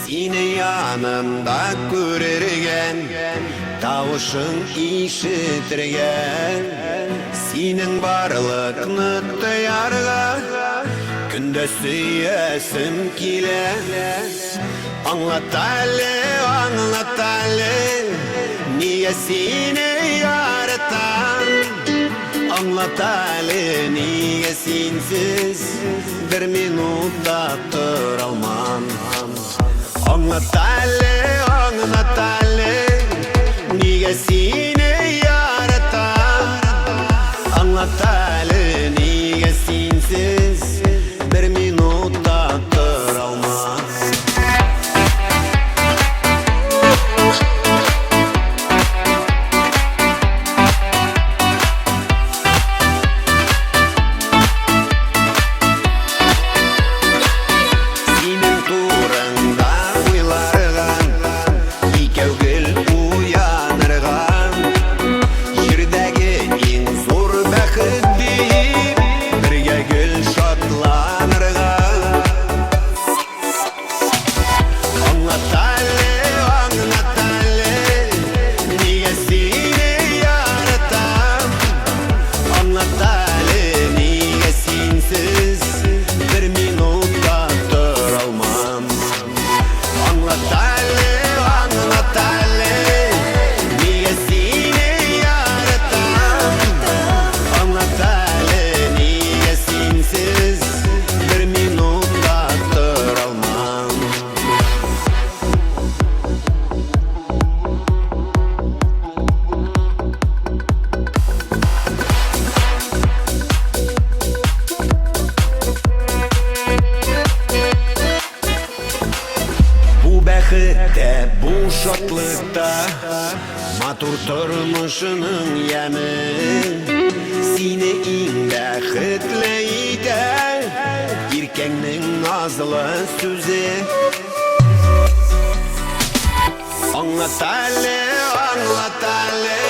Сине янымда күрергә, тавышың ишетергә, синең барлыкны тоярга, көндә сөясем килә. Аңлат әле, аңлат әле, нигә сине яратам? Аңлат әле, нигә синсез бер минут та торалмам? Аңлат әле, аңлат әле, нигә сине яратам? Аңлат әле, нигә синсез бер минут та торалмам? Синең турыңда уйларга, икәү гел уянырга, Җирдәге иң зур бәхет дип, бергә гел шатланырга. Аңлат әле, аңлат әле, нигә сине яратам? Аңлат әле, нигә синсез бер минут та торалмам? Аңлат әле, аңлат әле, нигә сине яратам? Аңлат әле, нигә синсез бер минут та торалмам? Бу бәхеттә, бу шатлыкта, матур тормышының яме сине иң бәхетле итә, иркәңнең назлы сүзе. Аңлат әле, аңлат әле.